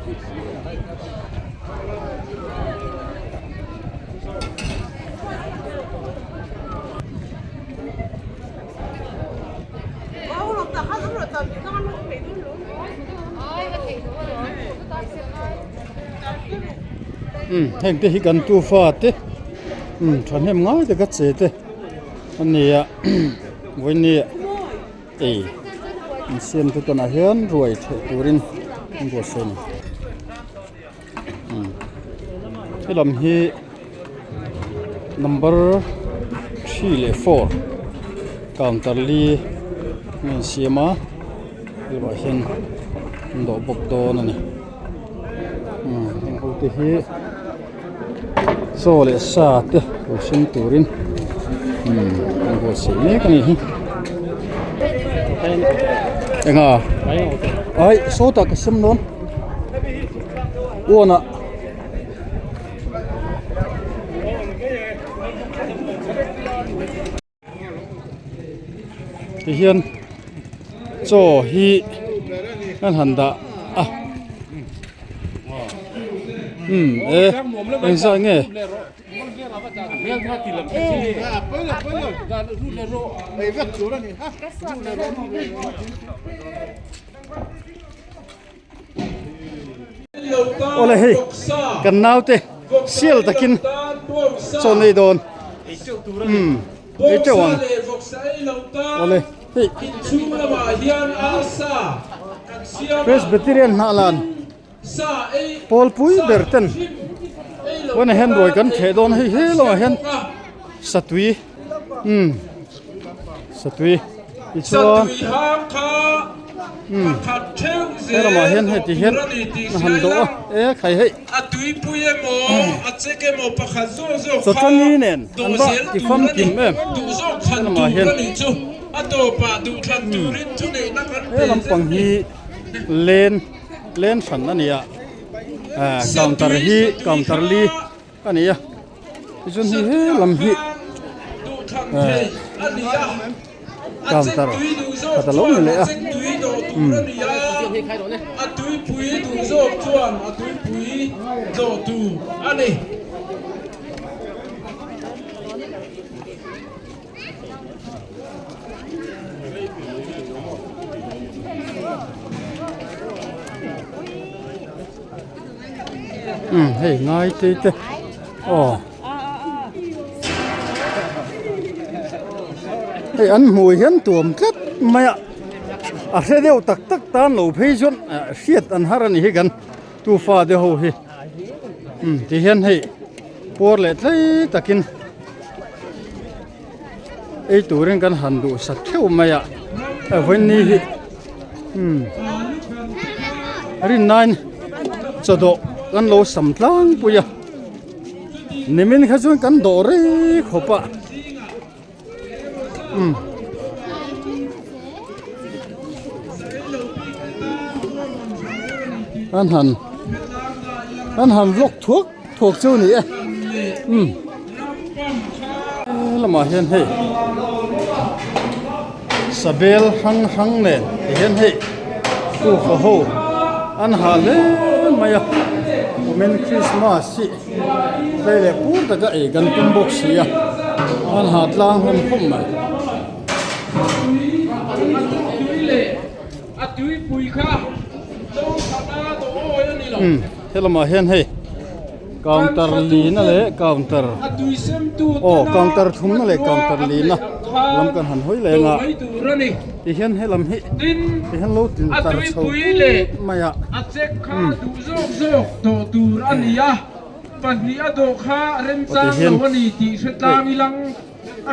Umm heng te hi kan tufa te umm thahnem ngai taka che te a ni a vawiin ei an siam te tawnah hian ruai theih turin an buatsaih a ni umm helam hi number three leh four counter li a insiam a helaiah hian an dawh bawk dawn a ni umm heng ho te hi chaw leh sa te lo sem turin umm an buatsaih mek a ni hi enga ai sawtah ka sem dawn uanah. Tihian chaw hi an han dah a umm e engzah nge Awle hei kan naute sial takin chaw nei dawn umm ei teuh ang awle hei Presbyterian hnah lan pawl pui ber ten vawiin ah hian ruai kan theh dawn hei he lamah hian satui umm satui tichuan umm he lamah hian heti hian a han dawh a e khai hei chawchani nen an va ti famkim em he lamah hian umm he lampang hi len len hran a ni a ah counter hi counter li a ni a tichuan hei he lam hi eh counter khat a lo ni leh a umm. Umm hei ngai te te aw hei an hmui hian tuam tlat mai a a hre deuh tak tak tan lo phei chuan hriat an har a ni hi kan tufa te ho hi umm ti hian hei puar leh tlei takin ei turin kan han duh sak theuh mai a vawiin hi umm rinnain chawdawh kan lo sam tlangpui a nimin kha chuan kan dawh rei khawp a umm an han an han vlog thuak thuak chu a ni e umm lamah hian hei sabel hrang hrang nen ti hian hei kuhva ho an ha hle mai a kumin krismas hi hlei leh pur taka ei kan tum bawk si a an ha tlang hlawm khawp mai. Umm he lamah hian hei counter lina leh counter aw counter thumna leh counter lina lam kan han hawi leng a ti hian he lam hi ti hian lo tin tar chho put mai a umm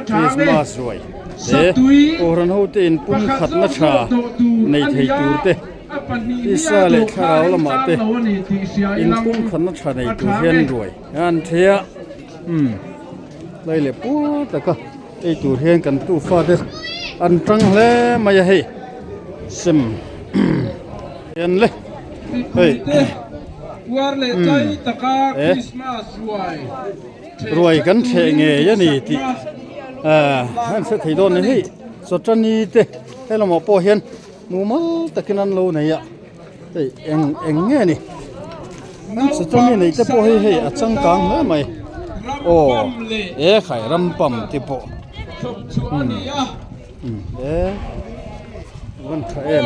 Christmas ruai te Kohhran hote in pum khatna tha nei thei tur te tisa leh thlarau lamah te in pum khatna tha nei tur hian ruai an thei a umm lai leh pur taka ei tur hian kan tufa te an tang hle mai a hei sem hian le hei umm e. Ruai kan thleh ngei a ni tih ahh an hre thei dawn a ni hei chawtani te helamah pawh hian mumal takin an lo nei a hei eng eng nge ni. Satami nei te pawh hei hei a changkang hle mai aw e khai ram pam te pawh umm umm e van tha em.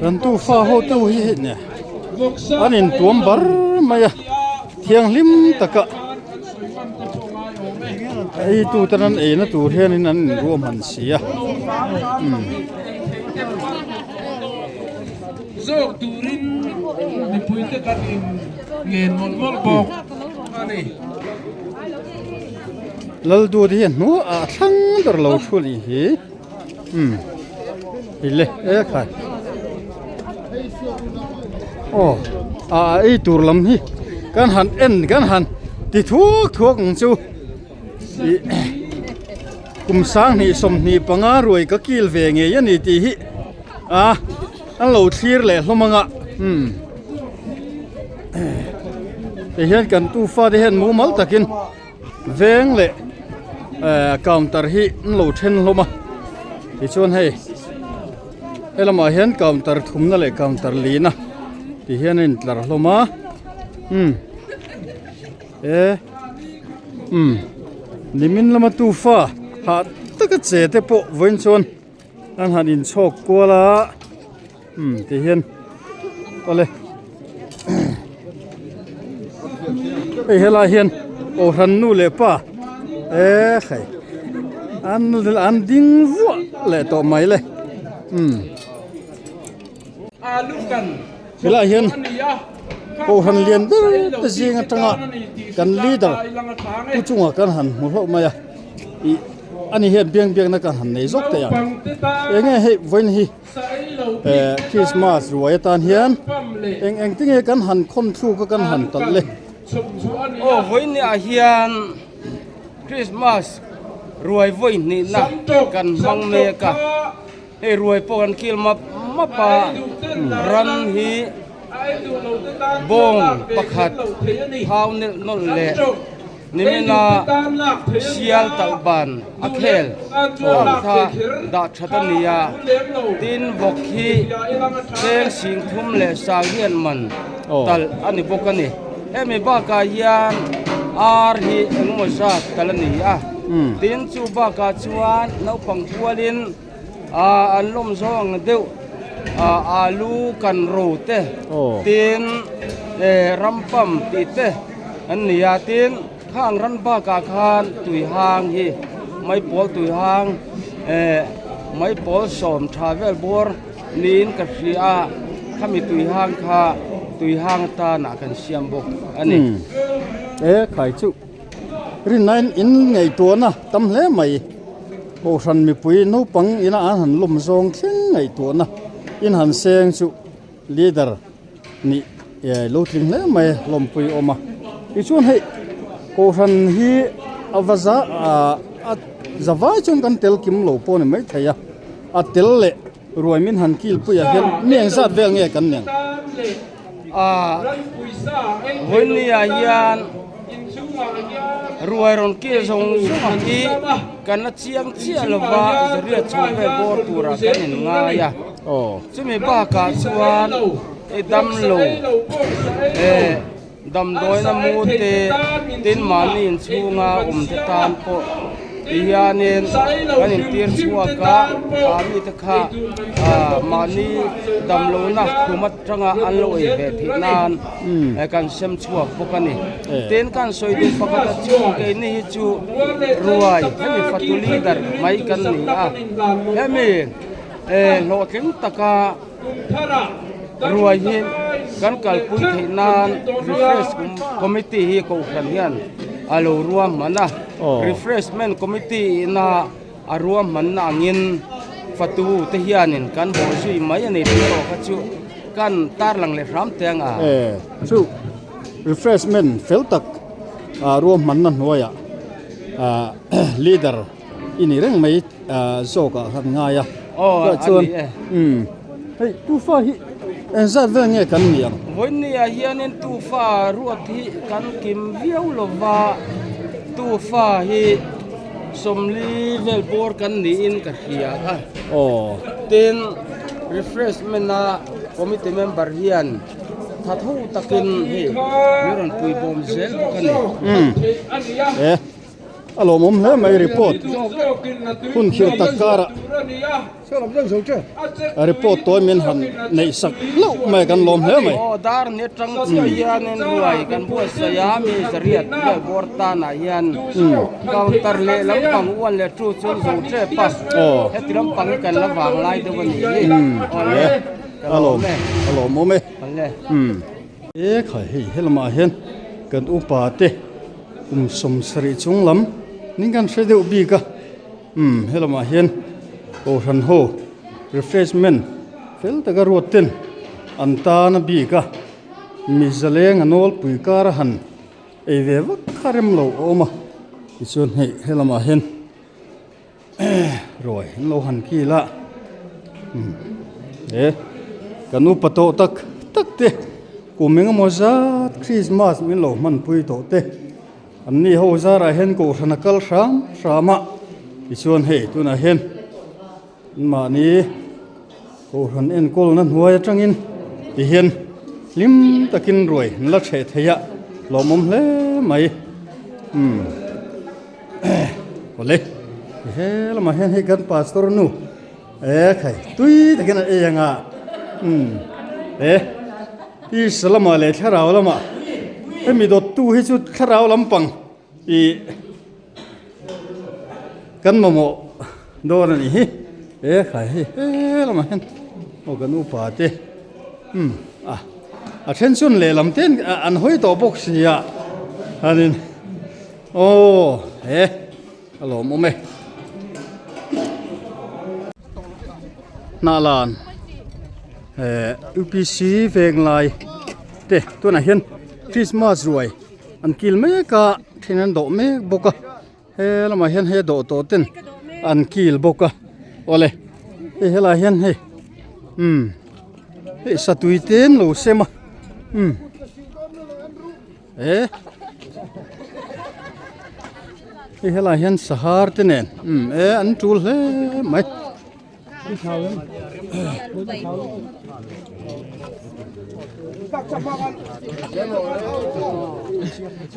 Rantu fa ho te hi hei nia an intuam bar mai a thianghlim taka. A ei tu ten an ei na tur hianin an inruam han si a umm. Lalduat hi a hnuah a thlang ber lo thu a nih hi umm hei le e khai aw a ei tur lam hi kan han en kan han ti thuak thuak ang chu ih kum 25 25 ruai ka kil ve ngei a ni tih hi a an lo thlir leh hlawm ang a umm ti hian kan tufa te hian mumal takin. Veng leh eh counter hi an lo then hlawm a tichuan hei he lamah hian counter thumna leh counter lihna ti hian a intlar hlawm a umm e umm nimin lama tufa hah taka che te pawh vawiin chuan an han inchhawk kual a umm ti hian awle hei helai hian kohhran nu leh pa eee hei an an ding vuah leh tawh mai le umm helaiah hian kohhran lian ber te zing atanga kan leader pu chungah kan han hmu hlauh mai a ih ani hian biang biakna kan han nei zawk thei ang eng nge hei vawiin hi. Eh Christmas ruai atan hian eng eng te nge kan han khawn thluk a kan han talh le. Aw vawiin ah hian Christmas ruai vawi hnihna kan hmang mek a, hei ruai pawh kan kil map map a, ran hi bawng pakhat thau nelh nawlh leh Nimina sial talh ban a khel ang kha dah that a ni a, tin vawk hi cheng 30 leh 10,000 man talh a ni bawk a ni. Hemi bakah hian ar hi engemaw zat talh a ni a, tin chu bakah chuan naupang kualin an lawm zawng deuh alu kan ro te tin rampam tih te an ni a tin khang ran bakah khan tui hang hi maipawl tui hang maipawl sawm tha vel bawr niin ka hria a khami tui hang kha tui hang atana kan siam bawk a ni. E khai chu Rinnain in ngaihtuahna tam hle mai. Kohhran mipui naupang ina an han lawm zawng thleng ngaihtuahna in han seng chu leader nih lo tling hle mai lawmpui awm a. Tichuan hei Kohhran hi a va za a za vai chuan kan tel kim lo pawh a ni maithei a, a tel leh Ruai min han kil puiah hian mi eng zat vel nge kan nen? A Vawinia hian ruai rawn kil zawng zawng ang hi kan la chiang chiah lova zariat chho vel bawr turah kan in ngai a. Chumi bakah chuan i damlo eh Damdawina mu te tin mahni inchhunga awm te tan pawh ti hianin kan intir chhuak a, ah mite kha ah mahni damlohna khum atanga an lo ei ve theih nan kan sem chhuak bawk a ni. Tin kan sawi duh pakhat a chu keini hi chu ruai hemi fatu leader mai kan ni a, hemi eh hlawhtling taka Ruai hi kan kalpui theih nan refresh committee hi kohhran hian a lo ruahman a, refreshment committee ina a ruahmanna angin fatu te hianin kan bawh zui mai a ni tih erawh kha chu kan tarlang leh hram teh ang a. Chu refreshment fel tak ruahmanna hnuaiah leader i ni reng mai. Zawkah khan ngai a. Aw, a ni e. Umm, hei tufa hi engzat vel nge kan ni ang? Vawinia hianin tufa ruat hi kan kim viau lova, Tufa hi 40 vel bawr kan niin ka hria a. Aw. Tin, refreshment a committee member hian tha tho takin hei min rawn pui bawm zel bawk a ni. Umm. E. A lawmawm hle mai report hun khirh tak karah report tawi min han neih sak hlauh mai kan lawm hle mai. Aw dar ni atang chiah hianin ruai kan buatsaih a mi zariat leh bawr tanah hian counter leh lampang 1 leh 2 chuan zo tep a heti lampang hi kan la vang lai deuh a nih hi. Awle a lawm a lawmawm e. E khai hei helamah hian kan upa te kum 70 chung lam ning kan hre deuh bik a umm helamah hian kohhran ho refreshment fel taka ruat ten an tan a bik a mi zaleng a nawlpui kar a han ei ve vak kha rem lo a awm a tichuan hei helamah hian Ruai an lo han kil a umm he kan upa tawh tak tak te kum engemaw zat Christmas min lo hmanpui tawh te an ni ho zarah hian kohhran a kal hram hram a tichuan hei tunah hian mahni kohhran enkawlna hnuai atangin tihian hlim takin ruai an la hreh thei a lawmawm hle mai umm. Awle he lamah hian hei kan pastor nu e khai tui takin a ei anga umm e tisa lamah leh thlarau lamah hemi dawttu hi chu thlarau lampang ih kan mamawh dawn a nih hi e khai hei he lamah hian aw kan upa te umm a a then chuan lehlam te an hawi tawh bawk si a chuanin. Aw he a lawmawm e. Hnahlan eh UPC venglai te tunah hian Christmas ruai an kil mek a then an dawh mek bawk a he lamah hian hei a dawh tawh ten an kil bawk a awle hei helaiah hian hei umm hei satui te an lo sem a umm. E hei helai hian sahar te nen umm e an tul hle mai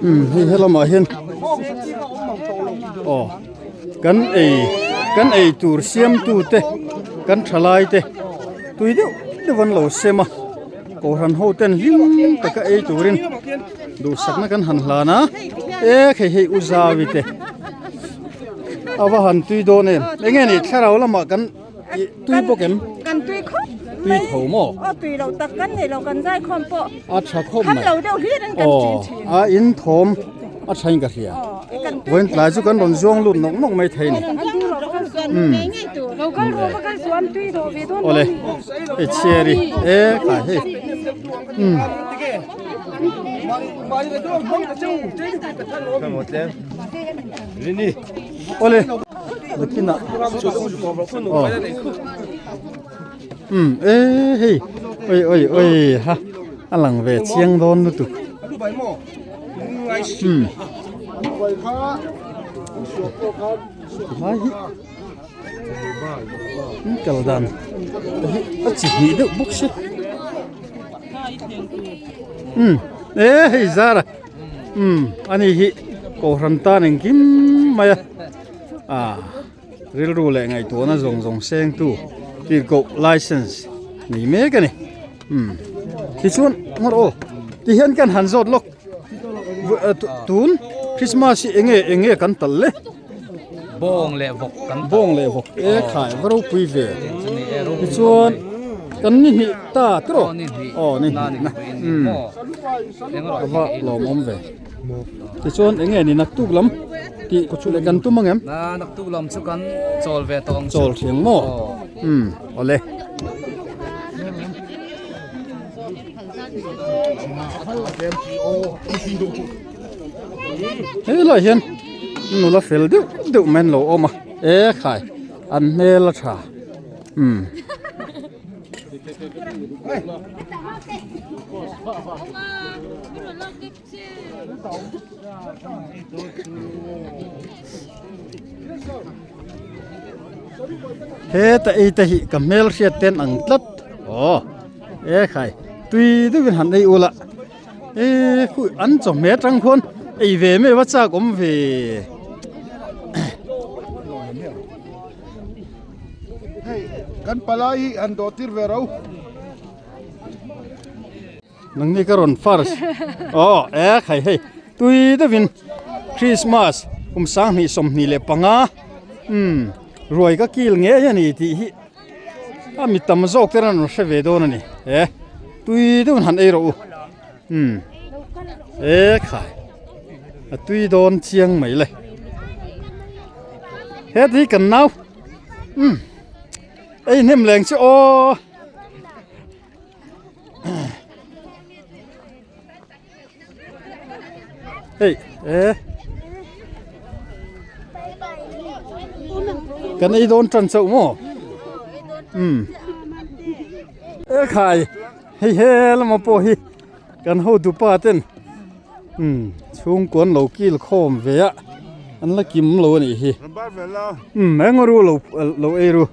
umm hei helamah hian aw kan ei kan ei tur siamtu te kan thalai te tui deuh deuh an lo sem a. Kohhran ho ten hlim taka ei turin duhsakna kan han hlan a e khei hei u Zawi te a va han tui dawn em enge ni thlarau lamah kan ih tui bawk em kan tui khawp tui tho maw aw tui lo tak kan nei lo kan zai khawm pawh a tha khawp mai kham lo deuh hlir in kan thin thin a in thawm a tha in ka hria vawiin tlai chu kan rawn zuang lut nawk nawk mai thei ni awle hei chhiar hi e khai hei umm awle nakinah aw umm e hei oi oi oi ha a lang ve chiang dawn lutuk. Umm tilai hi an kal dan te hi a chi hnih deuh bawk si umm e hei zar a umm ani hi kohhran tan engkim mai a ah rilru leh ngaihtuahna zawng zawng sengtu tirhkoh license nei mek a ni umm tichuan ngawr aw tihian kan han zawt lawk tun Christmas hi enge enge kan tal le bawng leh vawk kan bawng leh vawk e khai va ropui ve tichuan kan ni hnih ta tiraw aw ni hnih na umm a va lawmawm ve. Tichuan eng nge ni naktuk lam tih chu leh kan tum ang em? Na naktuk lam chu kan chawl ve tawh ang chu. Chawl thiang maw? Umm awle. Helai hian nula fel deuh deuh mai an lo awm a, e khai an hmel a tha umm. Heta ei te hi ka hmel hriat ten ang tlat aw e khai tui deuhin han ei ula e khui an chawhmeh atang khuan ei ve mai va chak awm ve. Hei kan palai hi han dawh tir ve ro. Nangni ka rawn first aw e khai hei tui deuhin Christmas kum 2025 umm ruai ka kil ngei a ni tih hi a mi tam zawk te rawn hre ve dawn a ni e tui deuhin han ei rawh u umm e khai a tui dawn chiang mai le heti hi kan nau umm ei hnem leng chu aw. Hei e kan ei dawn tan chauh maw um e khai hei he lama pawh hi kan hotu pa ten um chhungkaw an lo kil khawm ve a an la kim lo a nih hi um eng ru lo lo ei ru.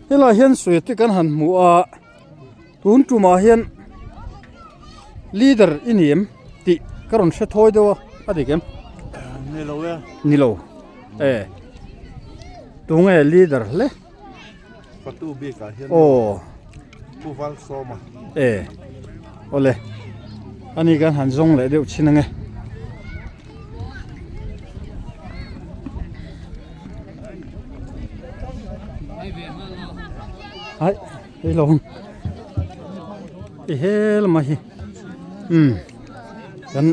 Helaiah hian suite te kan han hmu a tun tumah hian leader i ni em tih ka rawn hre thawi deuh a a dik em? Ni lo e. Ni lo e tunge leader hle? Fatu bikah hian aw Pu Valsawma. E awle ani kan han zawng leh deuh thin ange. Ai hei lo i hel mai hi umm kan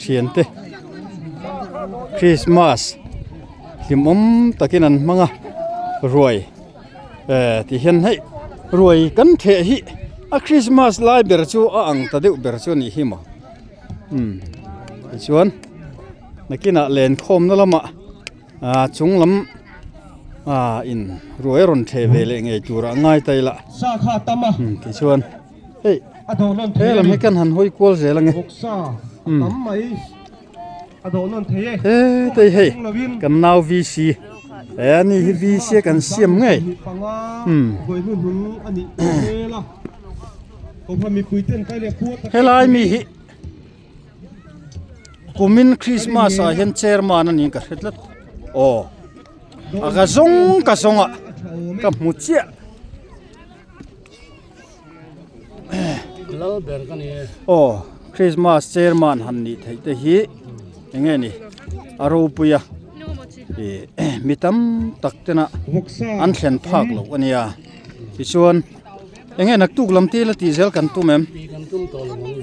thian te Christmas hlimawm takin an hmang a ruai eh ti hian hei ruai kan theh hi a Christmas lai ber chu a ang ta deuh ber chu a nih hi maw. Umm tichuan nakinah lenkhawmna lamah ah chung lam ah in ruai a rawn theh ve leh ngei turah ngai ta ila umm tichuan hei he lam hi kan han hawi kual zel ange umm hetei hei kan nau VC he ani hi VC a kan siam ngei umm. Helai mi hi kumin Christmas ah hian chairman a niin ka hre tlat aw a ka zawng ka zawng a ka hmu chiah aw Christmas chairman han nih theih te hi eng nge ni a ropui a ih mi tam tak tena an thlen phak loh a nia tichuan. Enge naktuk lam te la tih zel kan tum em?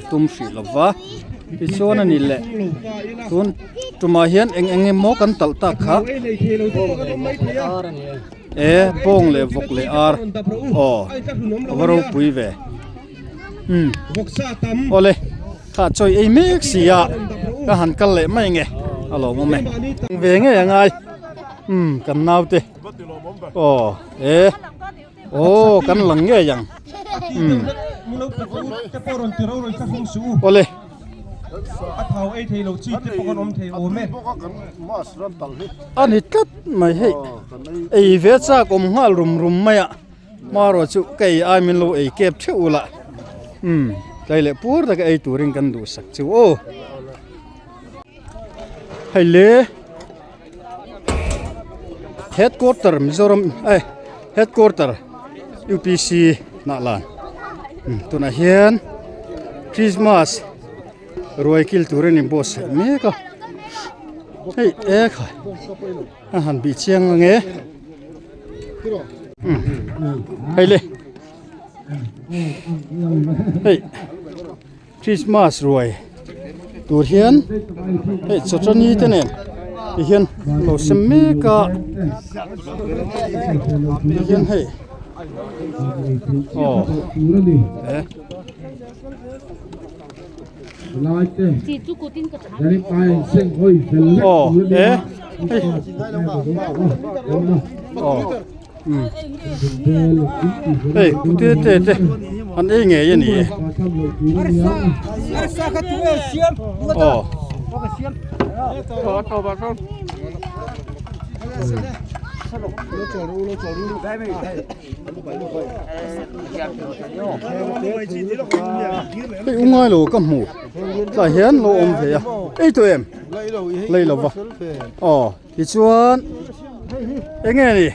Tum hrih lo va. Tichuan a ni le. Tun tumah hian eng eng emaw kan talh tak kha. E bawng leh vawk leh ar. Aw a va ropui ve. Umm awle kha chawi ei mek si a ka han kal leh mai nge a lawmawm e. Ve ngei a ngai. Umm kan naute. Aw e. Aw kan lang ngei ang umm awle a ni tlat mai hei ei ve chak awm nghal rum rum mai a hmarawh chu ka ei ai min lo ei kep theuh ula umm tlai leh pur taka ei turin kan duhsak chu aw hei le. Headquarter Mizoram eh headquarter UPC hnah lan tunah hian Christmas ruai kil turin in buatsaih mek a hei e khai a han bih chiang ang e hei le hei. Christmas ruai tur hian hei chawchani te nen ti hian an lo sem mek a ti hian hei aw e aw e hei aw hei pute te te. An ei ngei a ni e. Aw. Hei u ngai lo ka hmu tlai hian lo awm ve a ei tawh em lei lo va aw tichuan eng nge ni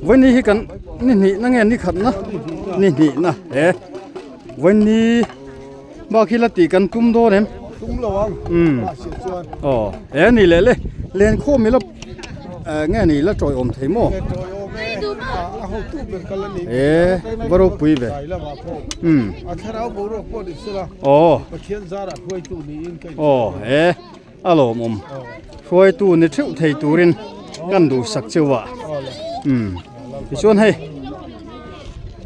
vawiin hi kan ni hnih na nge ni khat na ni hnih na he vawiin ni bak hi la tih kan tum dawn em tum lo ang um aw he ni leh le lenkhawm ila nge ni la tawiawm thei maw e va ropui ve um aw aw e a lawmawm hruaitu ni theuh thei turin kan duhsak cheu a um tichuan hei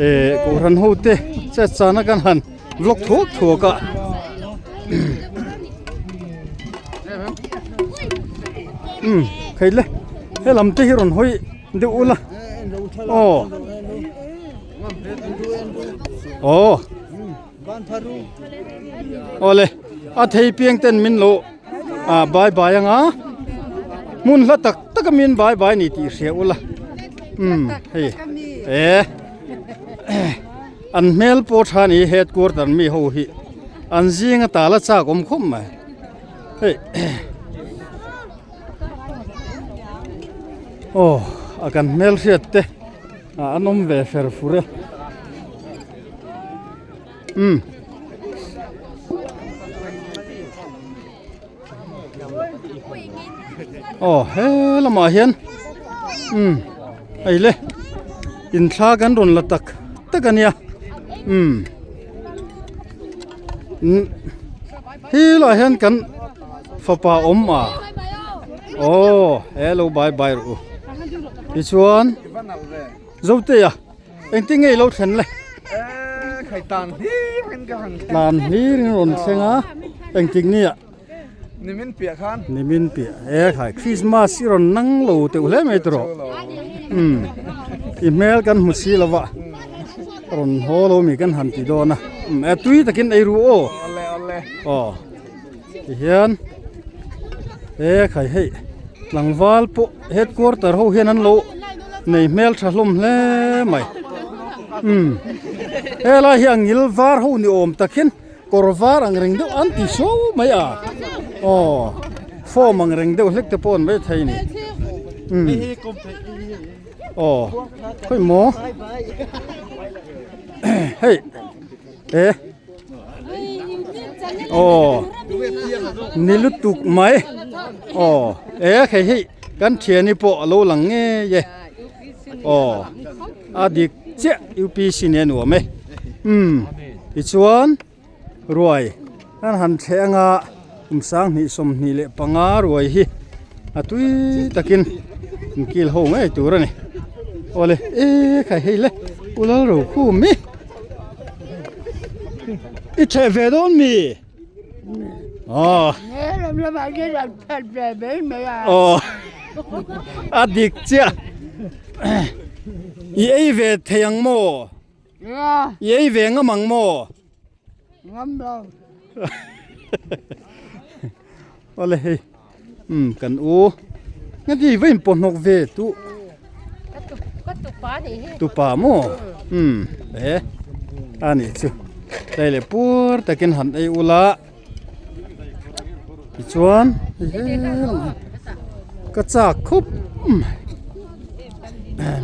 e kohhran ho te chet chana kan han vlog thuak thuak a um khei le he lam te hi rawn hawi deuh ula aw aw awle a thei piang ten min lo ah bye bye anga hmun hla tak tak a min bye bye ni tih hria ula um hei e An hmel pawh tha ni headquarter mi ho hi an zinga tala chak awm khawp mai hei aw a kan hmel hriat te ah an awm ve fer fur e umm. Aw he lamah hian umm hei le inthla kan rawn la tak tak a nia umm umm he lah hian kan fapa awm a aw hello bye bye rawh u tichuan Zotea Engtin nge i lo thlen le? Tlan hlir in rawn thleng a, engtik ni ah? Nimin piah khan. Nimin piah e khai Christmas i rawn nang lo teuh hle mai tawh. Um i hmel kan hmu si lo va rawn haw lo mi kan han ti dawn a. Um e tui takin ei ru aw. Awle awle. Aw tihian e khai hei tlangval pawh Headquarter ho hian an lo nei hmel tha hlawm hle mai umm helai hi a ngil var ho ni awm tak hian kawr var ang reng deuh an ti suau mai a aw form ang reng deuh hlek te pawh an mai thei a ni umm aw khawi maw hei e. Aw ni lutuk mai aw e hei hi kan thiani pawh a lo lang ngei e aw a dik chiah upc nen a nuam e umm tichuan ruai an han thleh anga kum 2025 ruai hi a tui takin an kil ho ngei tur a ni awle e khai hei le u Lalrokhum i. I theh ve dawn mi? Aw. Aw. A dik chiah. I ei ve thei ang maw? I ei ve ngam ang maw? Ngam lo. Awle hei. Umm kan u. Nga ti va in pawh hnawk ve tu. Ka tupa nih hi. Tupa maw? Umm e a nih chu. Hei leh pur takin han ei ula. Tichuan ka chak khup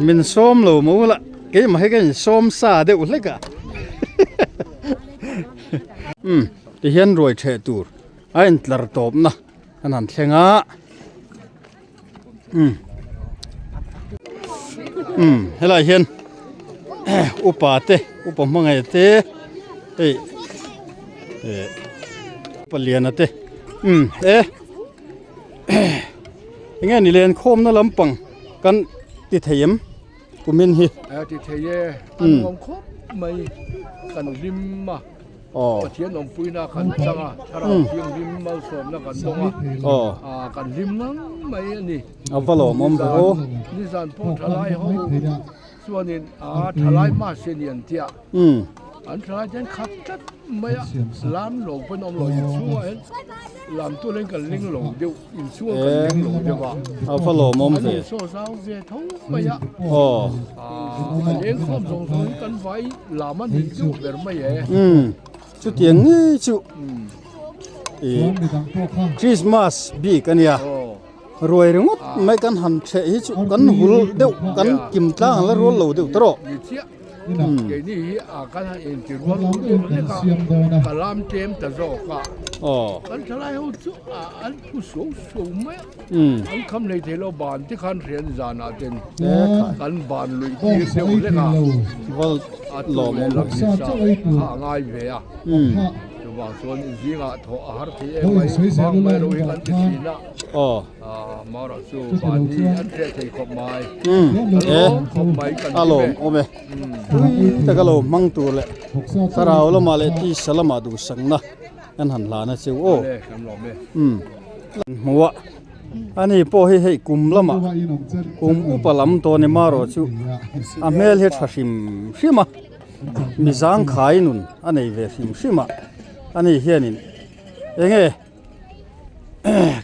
min sawm lo maw la keimah hi ka in sawm sa deuh hlek a. Umm tihian ruai theh tur. A intlar tawpna an han thleng a umm umm helaiah hian upa te upa hmangaih te hei eh paliana te umm e enge ni len khawmna lampang kan ti thei em kumin hi a ti thei e a nuam khawp mai kan hlim a. Pathian awmpuina kan chang a, Thlarau Thianghlim malsawmna kan dawng a, kan hlim ngang mai a ni. A va lawmawm ve aw. Nizan pawh thalai ho chuanin thalai mahse ni an tia. An thalai te an khat tlat mai a, lam lo pawn a awm lo, inchhungah hian lam tual hian kan ling lo deuh, inchhungah kan ling lo deuh a, an insaw zau ve tho mai a, a lengkhawm zawng zawng hi kan vai lam a ni deuh ber mai e. Chutiang ngei chu Christmas bik a nia. Ruai ringawt mai kan han ṭheh hi chu kan hul deuh kan kim tlang ang la rual lo deuh ta rawh. Ni chiah keini hi a kan han inti rual rual deuh hlek a, ka lam tlem ta zawk a. Kan thalai ho chu an phu suau suau mai a, an kham hlei thei lo ban te khan hrian zanah ten kan ban luih tir deuh hlek a, a tu leh lam hi sa kha a ngai ve a. Chuvang chuan zingah thawh a har thei em mai, bang mai ro hi kan ti thin a. Aw. Mara chu mahni an hreh thei khawp mai. Ka lawm khawp mai kan A lawm awm e. Tui taka lo hmang tur leh thlarau lamah leh tisa lamah duhsakna kan han hlan a cheu aw. Umm. Hmuh a ani pawh hi hei kum lamah kum upa lam tawh ni marawh chu a hmel hi tha hrim hrim a mi zangkhai nun a nei ve hrim hrim a ani hianin eng nge.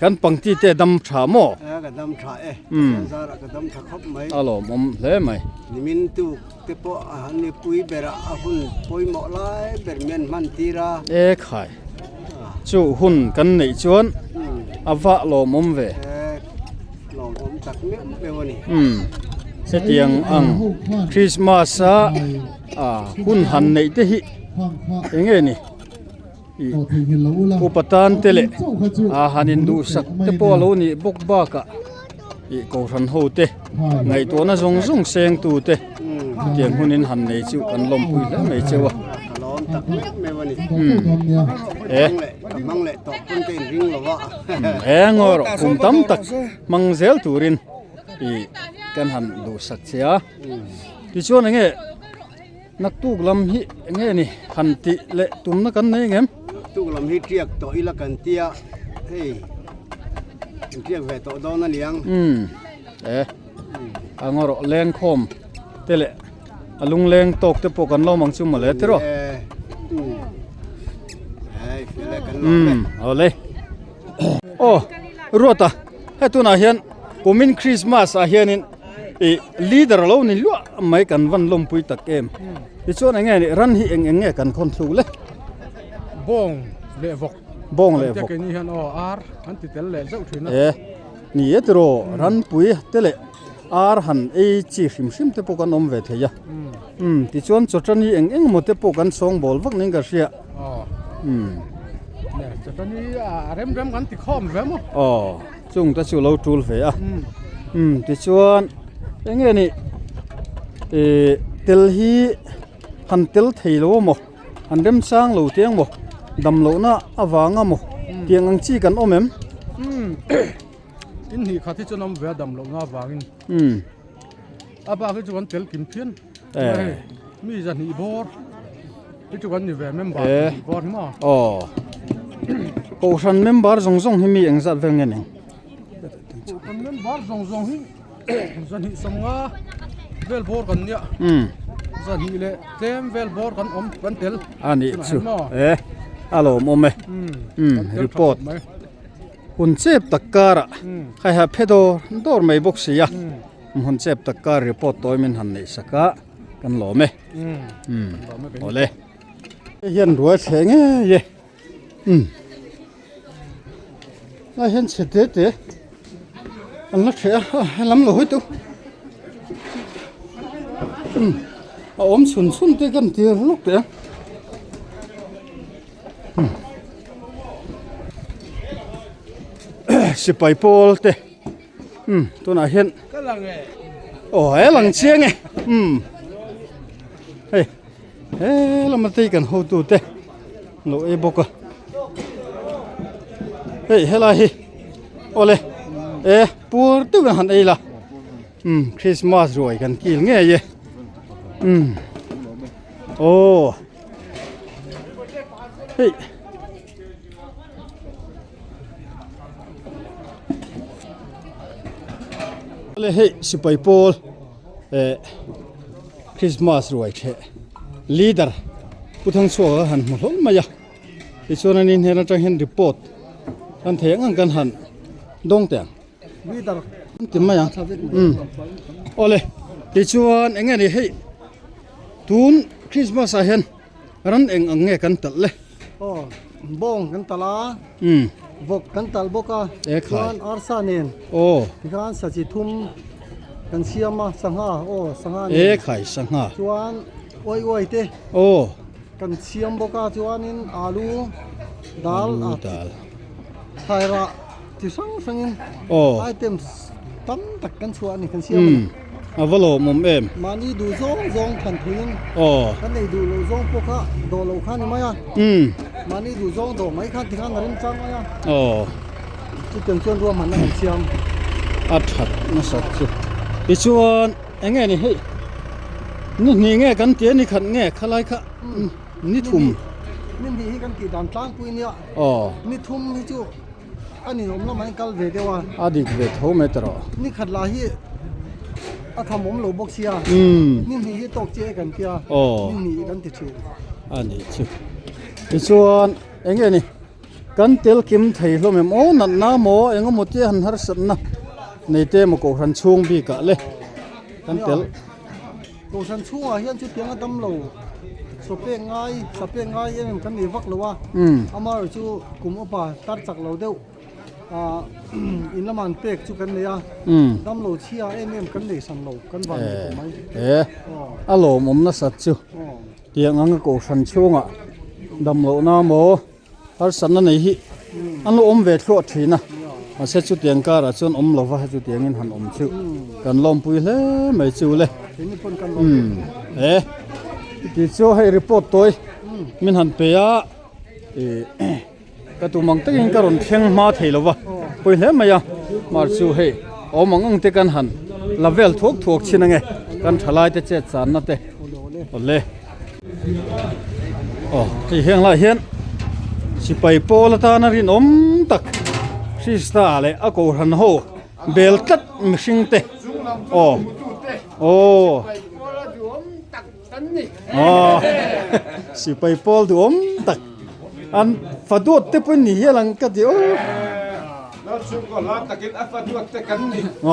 Kan pangti te dam tha maw? A ka dam tha e. Pathian zarah ka dam tha khawp mai. A lawmawm hle mai. Nimin tu te pawh a han mipui berah a hun pawimawh lai ber mian hman tir a. E khai. Chu hun kan neih chuan a vah lawmawm ve. E lawmawm tak meuh meuh a ni. Umm hetiang ang Christmas a hun han neih te hi enge ni? Upa tan te leh ah han induhsak te pawh a lo nih bawk bakah ih kohhran ho te ngaihtuahna zawng zawng seng tu te tiang hunin han nei chu kan lawmpui hle mai cheu a e e ngaw rawh kum tam tak hmang zel turin ih kan han duhsak che a tichuan enge. Naktuk lam hi eng nge ni han tih leh tumna kan nei ngem? Naktuk lam hi tiak tawh ila kan tia hei kan tiak ve tawh dawn a niang. Umm e a ngaw rawh lengkhawm te leh a lungleng tawk te pawh kan lawm ang chu mawle tiraw. Umm awle aw Ruata hei tunah hian kumin Christmas ah hianin. Ih leader a lo ni luah mai kan van lawmpui tak em tichuan eng nge nih ran hi eng eng nge kan khawn thluk le bawng leh vawk bawng leh vawk keini hian aw ar an ti tel leh zeuh thin a e ni e tiraw ranpui te leh ar han ei chi hrim hrim te pawh kan awm ve thei a um tichuan chawṭani eng eng emaw te pawh kan sawngbawl vak niin ka hria um chawṭani a rem rem kan ti khawm ve maw aw Chung te chu lo tul ve a umm tichuan eng nge nih ihh tel hi han tel thei lo amaw han remchang lo te ang maw dam lohna avang amaw tiang ang chi kan awm em? Umm in hnih khat hi chuan awm ve a dam lohna avangin umm a bak hi chu kan tel kim phian eh mi zahnih bawr hi chu kan ni ve member eh bawr hi maw aw kohhran member zawng zawng hi mi engzat vel nge ning kohhran member zawng zawng hi zahnih sawmnga vel bawr kan nia um zahnih leh tlem vel bawr kan awm kan tel a nih chu eh a lawmawm e um report hun chep tak karah hei ha phe dawr dawr mai bawk si a. Hmun chep tak kar report tawi min han neih sak a kan lawm e umm awle hei hian ruai thleh ngei e umm lai hian chhe te te an la thleh a helam lo hawi teuh umm a awm chhun chhun te kan tir lawk teh ang umm sipai pawl te. umm tunah hian aw he lang chiang e umm hei he lama te hi kan hotu te lo ei bawk a hei helai hi awle e puar deuh in han ei la umm christmas ruai kan kil ngei e umm aw hei. Le hei sipai pawl eh christmas ruai theh leader. Pu Thangchhuaka ka han hmu hlawl mai a tichuan ani hnen atang hian report kan thei ang ang kan han dawng teh ang an ti mai ang umm awle tichuan eng nge ni hei tun Christmas ah hian ran eng ang nge kan talh le. Aw bawng kan talh a vawk kan talh bawk a chuan arsa nen tikhan sachi thum kan siam a sangha aw sangha nen chuan uai uai te kan siam bawk a chuanin alu dal thlai rah chi hrang hrangin items tam tak kan chhuah a ni kan siam a ni. A va lawmawm em? Mahni duh zawng zawng than theiin kan nei duh loh zawng pawh kha dawh loh kha a ni mai a. Mahni duh zawng dawh mai khan tikhan a remchang mai a. Chutiang chuan ruahmanna kan siam. A that nasat chu. Tichuan eng nge ni hei ni hnih nge kan tia ni khat nge khalai kha ni thum. Ni hnih hi kan tih dan tlangpui nia. Ni thum hi chu. A ni awm lamah hian kal ve deuh a. A dik ve tho mai ta rawh. Ni khat lah hi a tham awm lo bawk sia. Ni hnih hi tawk chiah e kan tia. Ni hnih kan ti thin. A nih chu. Tichuan eng nge ni kan tel kim thei hlawm em aw natna maw eng emaw te han harsatna nei te emaw kohhran chhung bikah le kan tel. Kohhran chhungah hian chutianga dam lo saw pek ngai, sa pek ngai em em kan nei vak lo a, amaherawh chu kum upa tar chak lo deuh in lama an pek chu kan nei a, dam lo chhia em em kan nei hran lo, kan van nei tawh mai. E, a lawmawm nasat chu tiang anga kohhran chhungah dam lohna maw Harsatna nei hi an lo awm ve thluah thin a, mahse chutiang karah chuan awm lova chutiangin han awm chu kan lawmpui hle mai chu le. Umm e ti chu hei report tawi min han pe a ih ka tum ang takin ka rawn thleng hma thei lova pawi hle mai a mar chu hei awm ang ang te kan han la vel thuak thuak chin ange kan thalai te chet channa te awle. Aw hei heng lai hian sipai pawl atana rinawm tak Krista leh a kohhran ho bel tlat mihring te aw aw aw sipai pawl duhawm tak an fa duat te pawh ni hial ang ka ti aw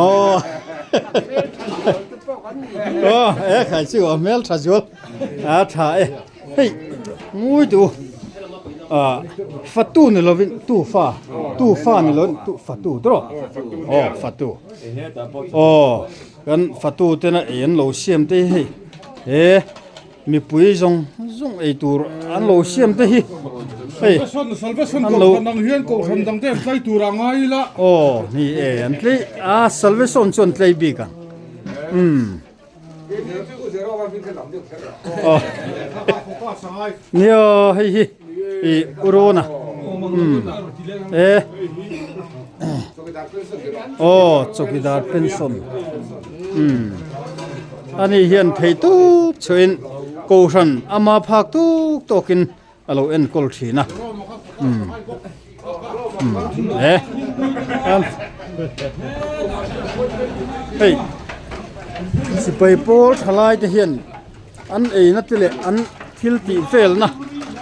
aw aw e khai chu a hmel tha zual. A tha e, hei ngui tu ah fatu ni lovin tu fa tu fa ni lovin tu fatu tawh aw fatu aw kan fatu tena ei an lo siam te hi hei he mipui zawng zawng ei tur an lo siam te hi hei an lo aw ni e an tlei a salvation chu an tlei bik ang umm. Nia hei hi i urona e aw chawkidar pension ani hian thei tup chhuahin kohhran ama phak tuk tawkin a lo enkawl thin a e hei sipai pawl thalai te hian an eina te leh an thil tih velna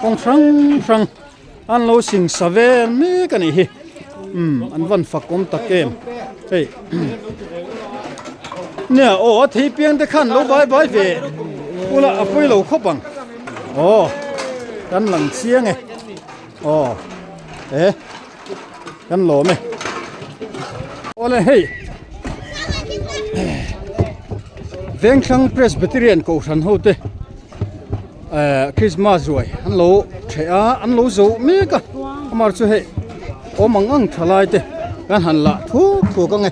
kawng hrang hrang an lo sing sa vel mek a nih hi an van fak awm tak em hei nia aw a thei piang te khan lo bai bai ve ula a pawi lo khawp ang. Aw kan lang chiang e aw e kan lawm e awle hei Vengthlang Presbyterian Kohhran ho te eh Christmas ruai an lo theh a an lo zo mek a amar chu hei awm ang ang tha lai te kan han lah thuak thuak ang e.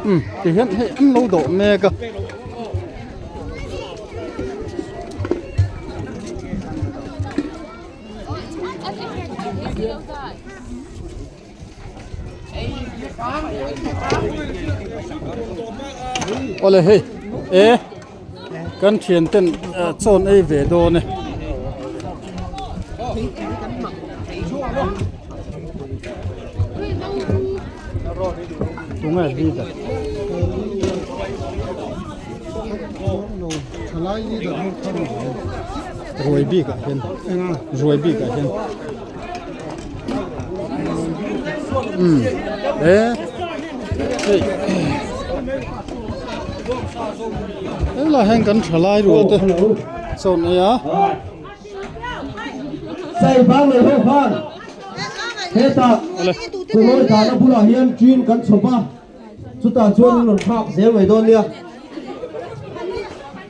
Um ti hian hei an lo dawh mek a. Awle hei e kan thian ten chawn ei ve dawn e. Tunge leader? Thalai leader ho kha rawn awm. Ruai bik ah hian ruai bik ah hian umm e hei helai hian kan thalai rual te chawn ei a. Sai bang leh ho khan hetah Kulawi dahna bulah hian ṭin kan chhawp a. Chutah chuan an rawn thlak zel mai dawn nia.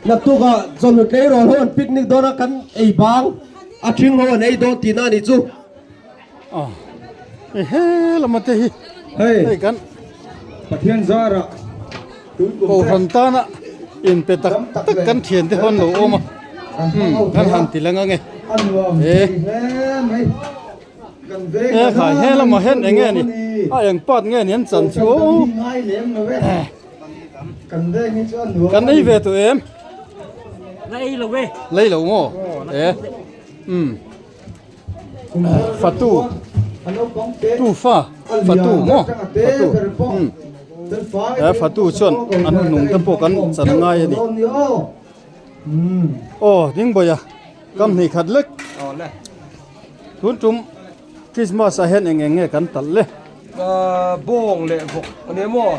Naktukah chawhnu tleirawl ho an picnic dawn a, kan ei bang a ṭhing ho an ei dawn tihna a nih chu. Aw he lama te hi hei kan Pathian zarah Kohhran tana inpe tak tak kan thiante ho an lo awm a, kan han ti lang ange. E. He khai he lamah hian eng nge ni a eng part nge ni an chan chu kan ei ve tawh em lei lo maw e um fatu tu fa fatu maw fatu um he fatu chuan an hnung te pawh kan chan a ngai a ni aw dingbawiha. Kam hnih khat lek. Tun tum Christmas ah hian eng eng nge kan talh le? Bawng leh vawk a ni maw?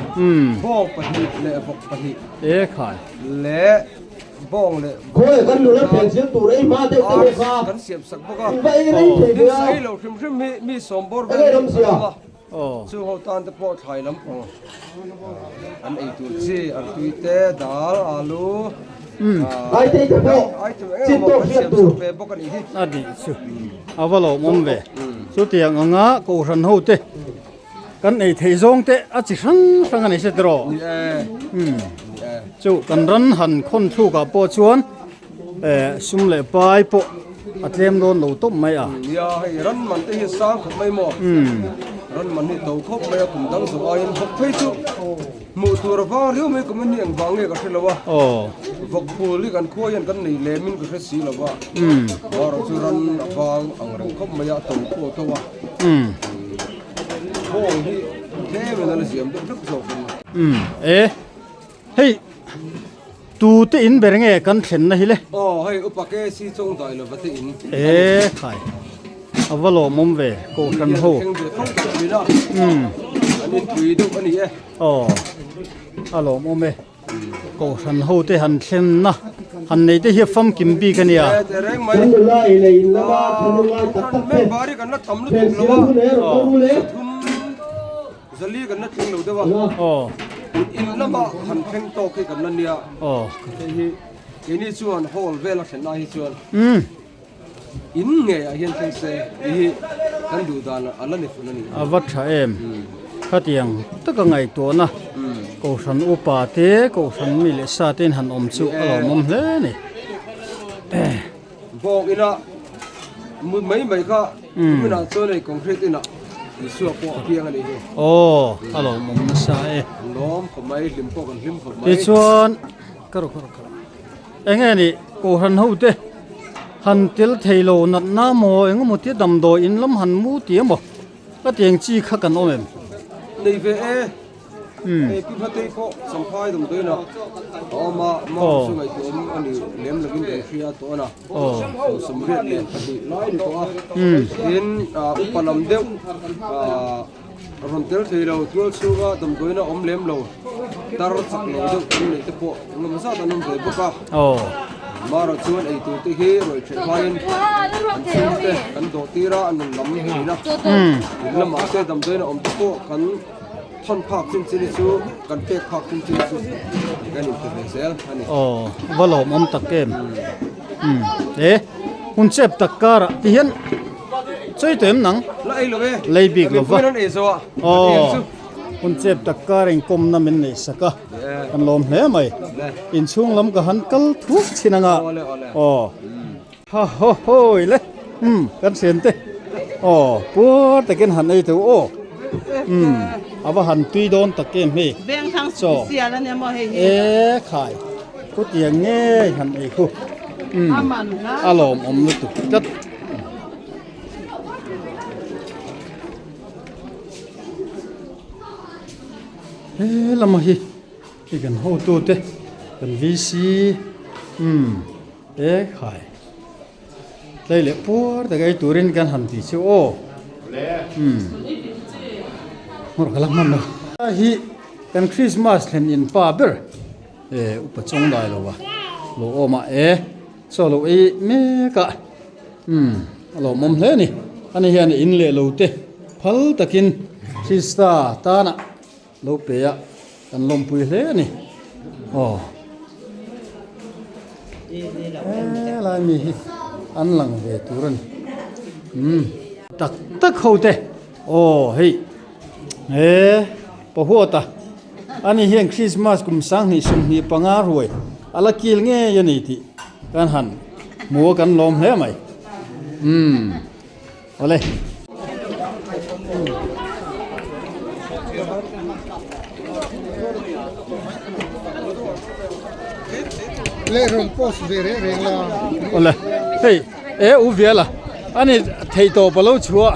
Bawng pahnih leh vawk pahnih. E khai. Leh bawng leh Khawi kan nula pen zel tur ei hma deuh te bawk a. Kan siam sak bawk a. In va ei rei thei ve a. Tin sai lo hrim hrim hi mi sawm bawr vel hi an awm a. Chung ho tan te pawh thlai lampang an ei tur chi artui te, dal, alu, Aitei te pawh chin tawk hriat tur. Ve bawk a nih hi. A nih chu a va lawmawm ve. Chutiang anga Kohhran ho te kan ei theih zawng te a chi hrang hrang a ni se tiraw? Ni e. Chu kan ran han khawn thluk ah pawh chuan sum leh pai pawh a tlem dawn lo tawp mai a. Nia hei ran man te hi sang khawp mai maw? Ran man hi to khawp mai a kum dang zawh aiin vawk phei chu hmuh tur a vang riau mai kum in hi eng vang nge ka hre lo a. Vawk phul hi kan khua hian kan nei lem in ka hre si lo va. Erawh chu ran a vang ang reng khawp mai a, a to pawh a to a. Bawng hi tlem in a la ziam deuh hlek zawk in. E hei. Tu te in ber nge kan thlenna hi le? Aw hei upa ke si chawng dai lova te in. E khai a va lawmawm ve kohhran ho. Thleng ve fo tawh thin a. An in pui deuh a ni e. Aw a lawmawm e. Kohhran ho te han thlenna han nei te hi a famkim bik a nia. E tehreng mai. Kan nula ei leh in lama thlenna ngai tak tak te. Member hi kan la tam lutuk lo a. Thum Zali kan la thleng lo deuh a. Aw. In lamah han thleng tawk hi kan la nia. Aw. Hei hi keini chuan hall vela thlenna hi chuan in ngeiah hian thleng se tih hi kan duh dan a la ni fun a ni. A va tha em. Khatiang taka ngaihtuahna Kohhran upa te Kohhran mi leh sa te in han awm chu a lawmawm hle a ni. Bawk ina mut mai mai kha kuminah chuan hei concrete inah Isua pawh a piang a nih hi. Aw a lawmawm nasa e. Lawm khawp mai hlim pawh kan hlim khawp mai. Tichuan ka rawh ka rawh ka rawh eng nge nih Kohhran ho te han tel thei lo natna maw eng emaw tia damdawi in lam han mu ti emaw ka tiang chi kha kan awm em? Nei ve e. Hei pi hmatei pawh Champhai damdawiin ah a awm a, mau chu ngaihtuahawm a ni lem lovin kan hria tawh a na. 22 lai ni tawh a, tin upa lam deuh rawn tel thei lo tual chhunga damdawiin a awm lem lo tar chak lo deuh kan neih te pawh engemaw zat an awm ve bawk a. Marawh chuan eitur te hi ruai ṭheh hmain an chhungte kan dawh tir a, an rawn lam thin a, in lamah te damdawiin a awm te pawh kan. Thawn phak chin chin hi chu kan pek phak chin chin chu kan inpe ve zel a ni. Aw, va lawmawm tak em. Umm, e, hun chep tak karah ti hian chawi tawh em nang? La ei lo e. Lei bik lo va. Mipui an ei zo a. Aw, hun chep tak kar inkawmna min neih sak a, kan lawm hle mai. Inchhung lam ka han kal thuk chin anga. Aw. Ha ho hoi le umm kan thian te aw puar takin han ei teuh aw umm a va han tui dawn tak em hei chaw e khai khutiang ngei han ei khu umm a lawmawm lutuk tlat. He lama hi. Hei kan hotute kan VC Umm e khai tlei leh puar tak ei turin kan han ti chu aw umm hmawrh ka la hman lo. Hi kan Christmas thlen in pa ber e upa chawng dai lo a lo awm a e chaw lo ei mek a umm a lawmawm hle a ni ani hian in leh lo te phal takin Krista tana Lo pe a, kan lawmpui hle a ni. Aw. Helai mi hi an lang ve tur a ni. Umm. Tak tak ho te. Aw hei. He Pahuata ani hian Christmas kum 2025 ruai a la kil ngei a ni tih kan han hmu a kan lawm hle mai. Umm. Awle. Le rawn post ve reng reng la. Awle. Hei e u viala ani thei tawp alo chhuah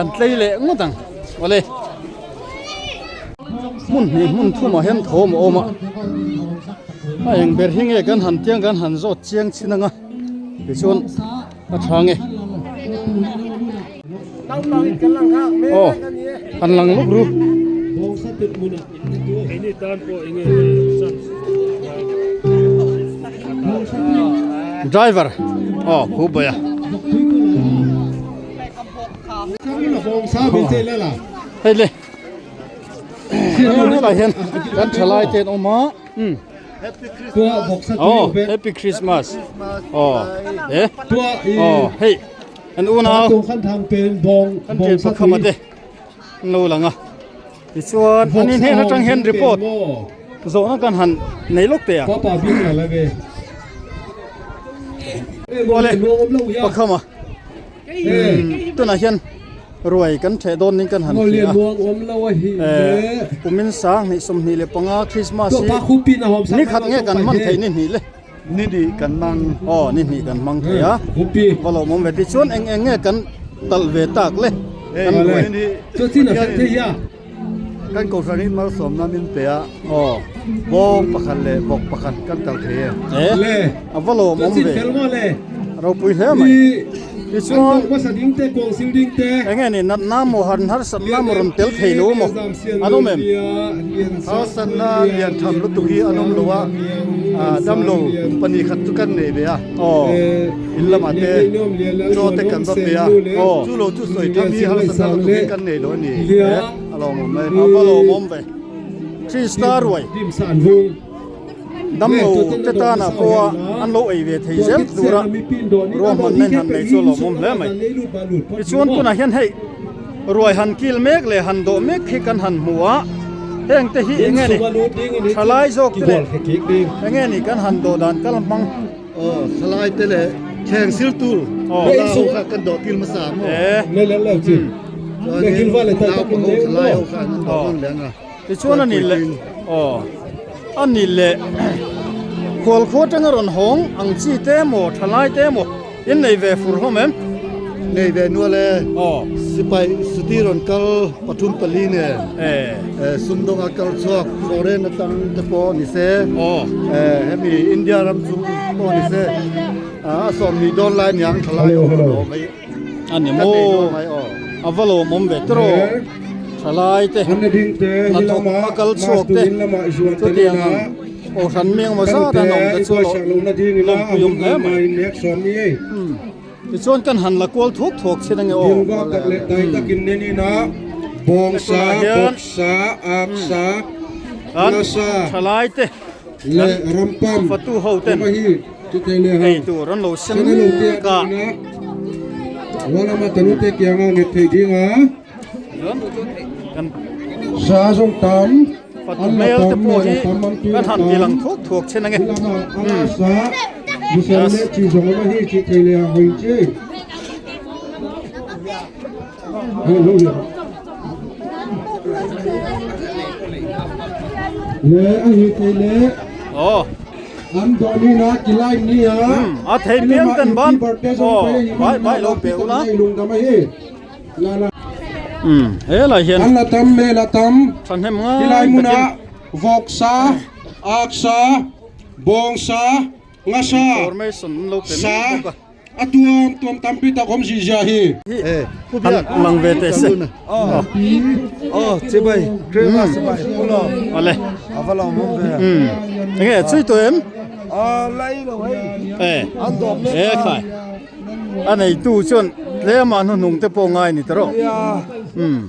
an tlei leh ngawt ang. Awle. Hmun hnih hmun thumah hian thawm a awm a. A eng ber hi nge kan han tiang kan han zawt chiang chin anga tichuan A tha nge. Aw han lang luk ru. Driver aw khu bai a. Hei le. Helai hian kan thalai te an awm a. Oh, Happy Christmas. Oh, eh? Oh, hei. An unau. Kan ṭin pakhama te. An lo lang a. Tichuan, an in heng atang hian report. Zawhna kan han nei lawk teh ang. Awle, pakhama. Tunah hian ruai kan theh dawn ning kan han hria a kumin 2025 Christmas hi ni khat nge kan hman theih ni hnih le ni hnih kan hmang aw ni hnih kan hmang thei a va lawmawm ve tichuan eng eng nge kan talh ve tak le kan ruai Kan kohhran hi malsawmna min pe a, bawng pakhat leh vawk pakhat kan kal thei e. E, a va lawmawm ve, a ropui hle mai. Tichuan, eng nge ni natna maw han harsatna maw rawn tel thei lo maw an awm em? Harsatna lian tham lutuk hi an awm lo a, damlo pahnih khat chu kan nei ve a, in lamah te chaw te kan va pe a, chu lo chu sawi tham hi harsatna lutuk hi kan nei lo a ni. A lawmawm mai. A va lawmawm ve. Krista ruai damlo te tanah pawha an lo ei ve thei zel tura ruahmanna in han nei chu a lawmawm hle mai. Tichuan tunah hian hei ruai han kil mek leh han dawh mek khi kan han hmu a, heng te hi eng nge ni thalai zawk te leh eng nge ni kan han dawh dan kal hmang. Aw thalai te leh thleng sil tur la ho kha kan dawh kil hmasa maw? Chuanin naupang ho thalai ho khan an dawh nawn leh ang a. Tichuan a ni leh aw a ni leh khual khua atanga rawn hawng ang chi te maw thalai te maw in nei ve fur hlawm em? Nei ve nual e. Aw. Sipai suti rawn kal pathum pali nen. E. Sumdawnga kal chhuak foreign atang te pawh ni se. Aw. E hemi India ram chung pawh ni se. A sawmhnih dawn lai niang thalai awm a lawm mai. A ni maw? A va lawmawm ve tawh. Thalai te hnathawk a kal chhuak te chutiang ang Kohhran mi engemaw zat an awm te chu lawmpui awm hle mai. Tichuan kan han la kual thuak thuak chin ange aw. Tunah hian kan thalai te kan fatu ho ten ei tur an lo sem mek a. Kan fatu hmel te pawh hi kan han ti lang thuak thuak chin ange. Yes. Aw. A thei piang kan ban. Aw bai bai lo pe ula. Umm helai hian An la tam me la tam thahnem ngai Tilai takin hmunah vawksa, aksa, bawngsa. Ngasa, Information an lo pe sa, mek bawk a. A tuam tuam tampi tak awm zih zia hi. Han lang ve teh se. Aw chibai Christmas chibai pulo. Awle. A va lo awm ve. Enge chui tawh em? A lai lo hei. E. An dawm mek E khai. A neitu chuan tlema hnuhnung te pawh ngai ni ta rawh. Nia.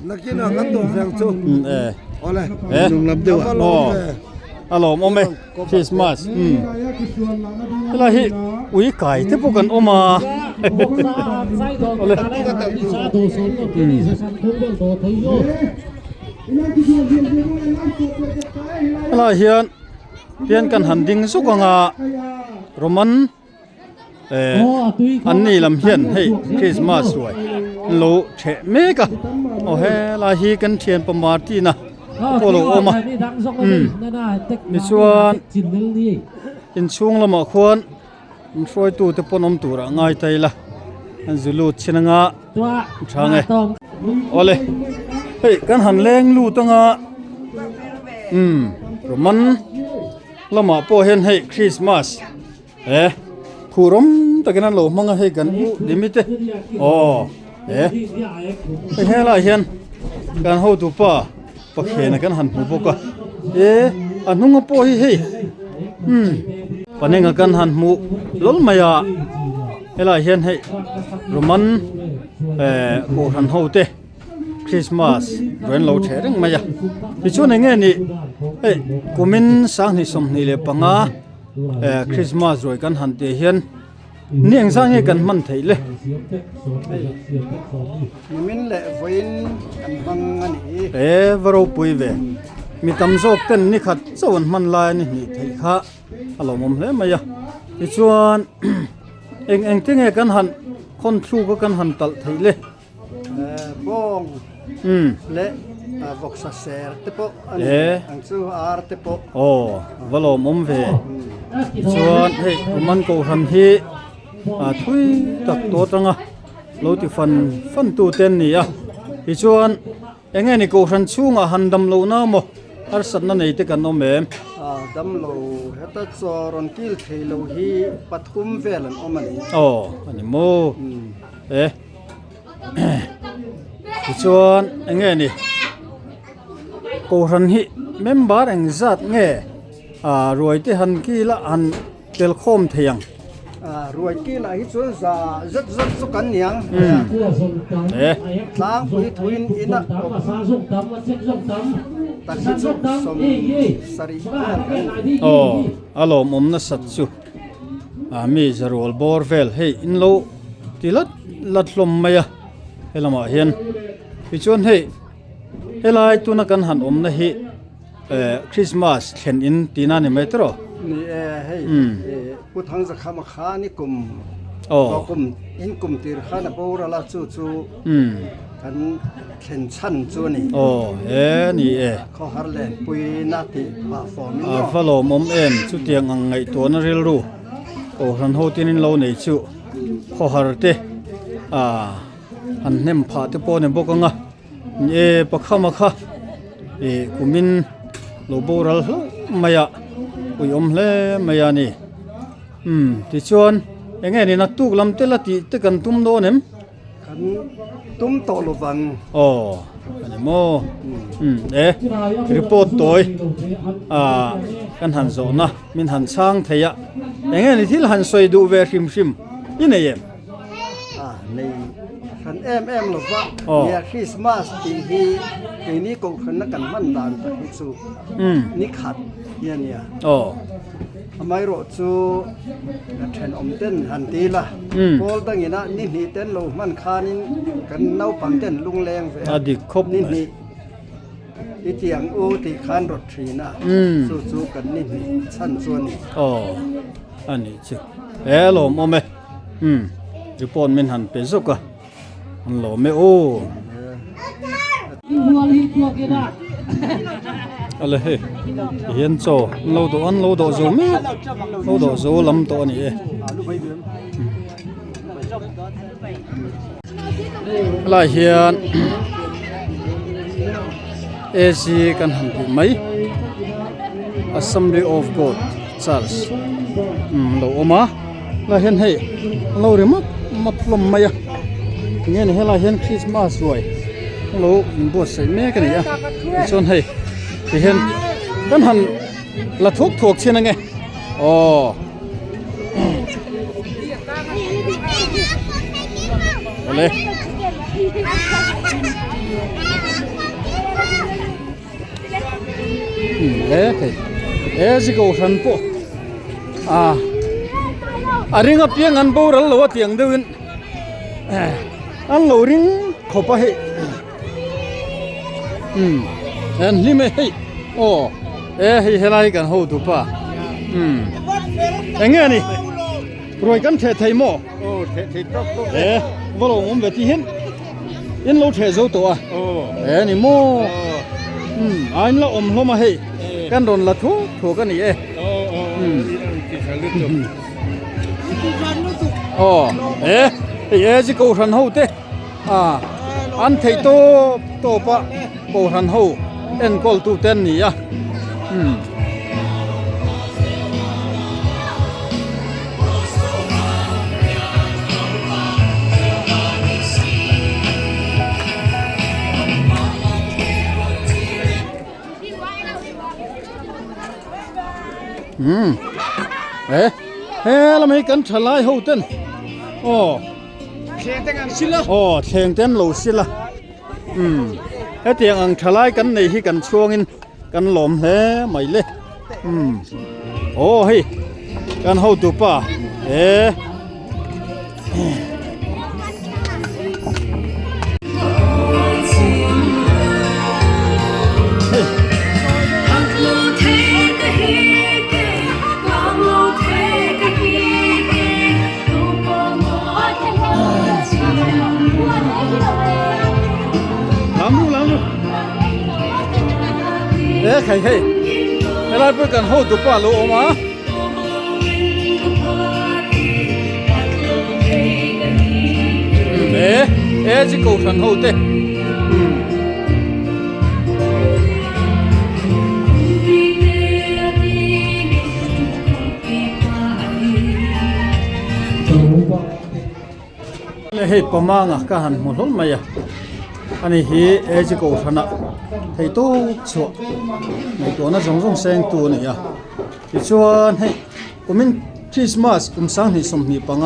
Nakin ah kan dawm veng chu. E. Awle. E. A va lo awm ve. A lawm awm e. Christmas umm helai hi ui kai te pawh kan awm a awle umm helai hian hian kan han ding zuk ang a Roman eh an ni lam hian hei Christmas ruai an lo theh mek a aw helai hi kan thianpa Martin a. pawh lo awm a umm tichuan inchhung lamah khuan an hruaitu te pawn awm turah ngai ta ila an zu lut chin anga an chhang e awle hei kan han leng lut anga umm roman lamah pawh hian hei christmas he khuh rawng takin an lo hmang a hei kan u limi te aw he hei helaiah hian kan hotu pa pakhian kan han hmu bawk a e a hnunga pawh hi hei umm panenga kan han hmu hlawl mai a helaiah hian hei roman eh kohhran ho te. Christmas ruai an lo theh reng mai a tichuan eng nge nih hei kumin 2025 eh Christmas ruai kan han tih hian ni eng zat nge kan hman theih le. Nimin leh vawiin kan hmang a ni. E va ropui ve mi tam zawk ten ni khat chauh an hman lai a ni hnih theih kha a lawmawm hle mai a tichuan eng eng te nge kan han khawn thluk a kan han talh theih le. Bawng leh vawksa ser te pawh a ni ang chu ar te pawh. Aw va lawmawm ve chuan hei Roman Kohhran hi thui tak tawh atanga lo ti fan fan tu te an ni a tichuan eng nge ni Kohhran chhungah han dam loh na maw harsatna nei te kan awm em? Damlo heta chaw rawn kil thei lo hi pathum vel an awm a ni. Aw a ni maw e. Tichuan eng nge ni Kohhran hi member eng zat nge ah ruai te han kil a han tel khawm thei ang. Ah ruai kil ah hi chuan za zet zet chu kan ni ang. E. Tlangpui thuin in a awm tak hi chu sawm sarih vel kan ni. Aw a lawmawm nasat chu. Ah mi zarual bawr vel hei in lo ti lat lat hlawm mai a he lamah hian tichuan hei helai tuna kan han awmna hi eh christmas thlen in tihna a ni mai tawh ni e hei pu Thangzakhama kha ni kum kum in kum tir khan a boral a chu chu kan thlen chhan chu a ni. Aw he ni e. Khawhar lenpui na tih pah fawm in A va lawmawm em chutiang ang ngaihtuahna rilru Kohhran ho tin in lo nei chu khawhar te ah an hnem phah te pawh a ni bawk ang a ni e pakhama kha ih kumin lo boral hlauh mai a puiawm hle mai a ni umm tichuan eng nge ni naktuk lam te la tih te kan tum dawn em? Kan tum tawh lo vang. Aw a ni maw umm e report tawi ah kan han zawhna min han chhang thei a eng nge ni thil han sawi duh ve hrim hrim i nei em? Ah nei hran em em lo va nia Christmas tih hi keini kohhranna kan hman dan tak hi chu ni khat hi a nia. Aw. Amaherawh chu thenawm ten han ti ila, pawl dangin a ni hnih ten lo hman khanin kan naupang ten lungleng ve a, ni hnih i ti ang u tih khan rawt thin a, chu chu kan ni hnih chhan chu a ni. Aw a nih chu he lawmawm e, report min han pe zawk a. An lawm e aw. Ale hei tihian chaw an lo dawh an lo dawh zo mek lo dawh zo lam tawh a ni e. Helai hian AC kan han tih mai Assembly of God Church. Umm lo awm a helai hian hei an lo ri map map hlawm mai a tinge ni helai hian christmas ruai an lo inbuatsaih mek a ni a tichuan hei tihian kan han la thuak thuak chhin ange aw. Awle. E thei e chi ko hran pawh a a ring apiang an boral lo a tiang deuhin an lo ring khawp a hei umm an hlim e hei aw e hei helai kan hotu pa umm eng nge a ni ruai kan theh thei maw e va lo awm ve tih hian in lo theh zo tawh a e ni maw umm a in la awm hlawm a hei kan rawn la thuak thuak a ni e umm aw e hei e chi kohhran ho te. A an theih tawp tawp a kohhran ho enkawl tu te an ni a umm. Umm e he lamah hi kan thalai ho ten aw. Aw thleng te an lo sil a umm hetiang ang thalai kan nei hi kan chhuangin kan lawm hle mai le umm aw hei kan hotu pa he. Lam ru lam ru e khai hei helai pawh kan hotu pa lo awm a e e chi kohhran ho te Hei pamanga ka han hmu hlawl mai a ani hi AG kohhrana thei tawp chhuah ngaihtuahna zawng zawng seng tu a ni a tichuan hei kumin Christmas kum 2025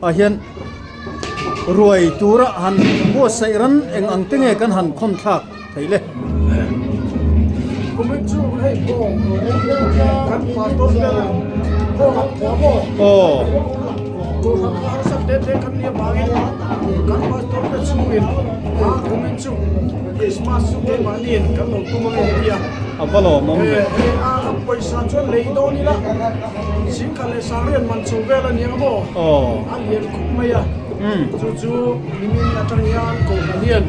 ah hian ruai tura han buatsaih ran eng ang te nge kan han khawn thlak thei le. Kumin chu hei bawng kan pastor ber bawng an phuah maw? Aw. Kohhran kha harsat te te kan nia vangin kan pastor te chhungin a kumin chu Christmas chu keimahniin kan lo tum ange tia. A va lawmawm ve. Hei a pawisa chuan lei dawn ila Singkhat leh Sangrian man chho vel a nia maw? Aw. A lian khup mai a. Chu chu nimin atang hian Kohhran hian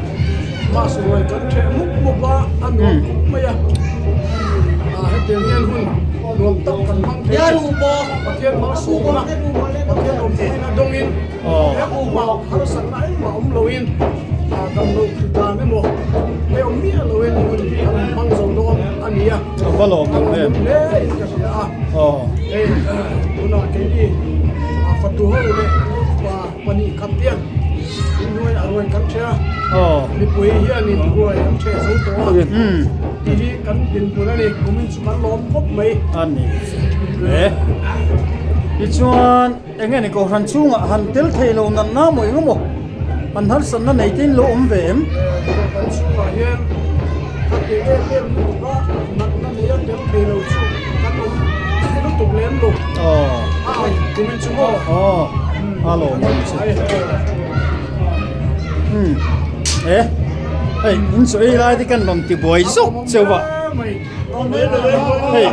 bus ruai kan ṭheh mup mup a, a nuam khup mai a. Hetiang hian hun nuam tak kan hmang thei a, Pathian malsawmna, Pathian awmpuina dawngin engmah harsatna engmah awm loin damlo thutdan emaw hei awm miah loin hun kan han hmang zo dawn a ni a. A va lawmawm em. Hle in ka hria a. Hei tunah keini fatu ho leh pa pahnih khat hian inhnuai a ruai kan ṭheh a. Mipui hianin ruai an ṭheh zo tawh a. Tih hi kan dinhmun a ni. Kumin chu kan lawm khawp mai. A ni. E. Tichuan eng nge ni kohhran chhungah han tel thei lo natna maw eng emaw han harsatna nei te in lo awm ve em? Kohhran chhungah hian kha ti em em lutuk a natna nei a tel thei lo chu kan awm lutuk lem lo. Aw. A kumin chu maw? Aw. A lawm awm chu. Umm. E. Hei in chaw ei lai te kan rawn ti buai zawk cheu a. Hei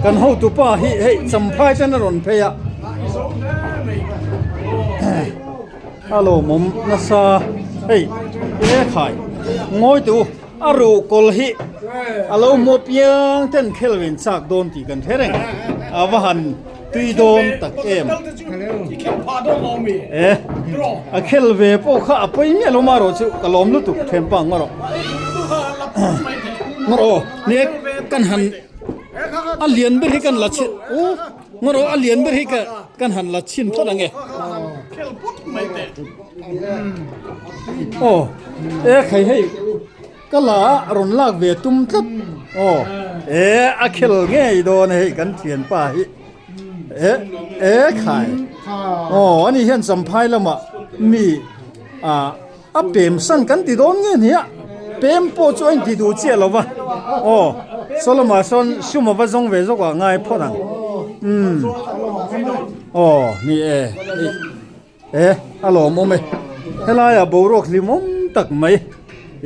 kan hotu pa hi hei champhai ten a rawn phei a a lawmawm nasa hei e khai ngawi teh u a ruh kawl hi a lo hmu piang ten khel ven chak dawn tih kan hre reng a va han tui dawn tak em e a khel ve pawh kha a pawi miah lo marawh chu ka lawm lutuk then pang marawh marawh nia kan han a lian ber hi kan la chhe u Ngawrawh a lian ber hi ka kan han la chhin phawt ang e. Aw e khai hei ka la a rawn lak ve tum tlat aw e a khel ngei dawn a hei kan thianpa hi e e khai aw ani hian champhai lamah mi ah A pem san kan ti dawn nge nia, pem pawh chu a inti duh chiah lo va, aw Solomon sawn sum a va zawng ve zawk ah ngai phawt ang, umm aw ni e, e a lawmawm e, helaiah boruak hlimawm tak mai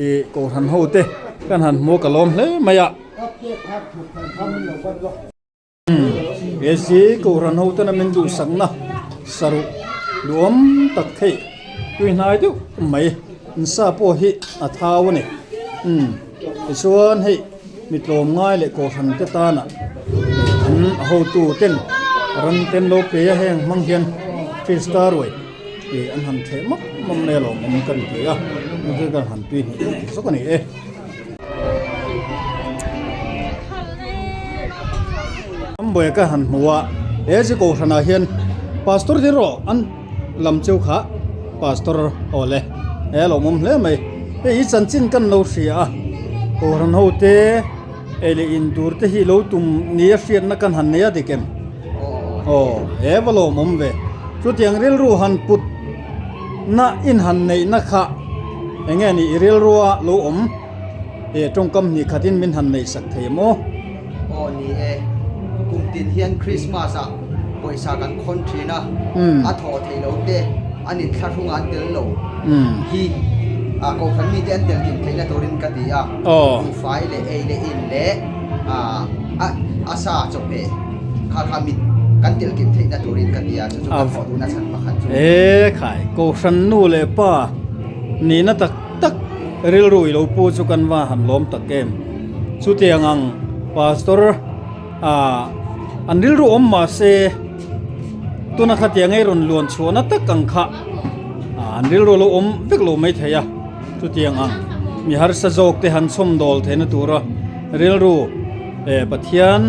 ih kohhran ho te kan han hmu ka lawm hle mai a. He si kohhran ho tena min duhsakna saruh duhawm tak theih tui hnai deuh mai an sa pawh hi a thau a ni umm tichuan hei mi tlawm ngai leh kohhran te tana an a hotu ten ran ten lo pe a heng hmang hian Krista ruai ih an han theh map map mai alawm awm kan ti a kan han tui hnih deuh zawk a ni e. Rambuai ka han hmu a he chi kohhran ah hian pastor te erawh an lam cheu kha pastor aw le he a lawmawm hle mai hei hi chanchin kan lo hria a kohhran ho te ei leh in tur te hi lo tum ni a hriatna kan han nei a dik em aw he va lawmawm ve chutiang rilru han put na in han neihna kha eng nge nih i rilrua lo awm eh tawngkam hnih khatin min han neih sak thei maw? Aw ni e, kum tin hian Christmas ah pawisa kan khawn thin a, a thawh theih lo te an inthlahrung an tel lo hi ah kohhran mite an tel kim theihna turin ka ti a, buhfai leh ei leh in leh ah a sa chawhmeh kha kha mit kan tel kim theihna turin ka ti a, chu chu ka thawh duhna chhan pakhat chu. E khai, kohhran nu leh pa nihna tak tak rilru i lo pu chu kan va han lawm tak em. Chutiang ang pastor ah an rilru awm mah se tuna khatiang ei rawn luan chhuahna tak ang kha an rilru lo awm vek lo mai thei a. Chutiang ang mi harsa zawk te han chhawmdawl theihna tura rilru eh Pathian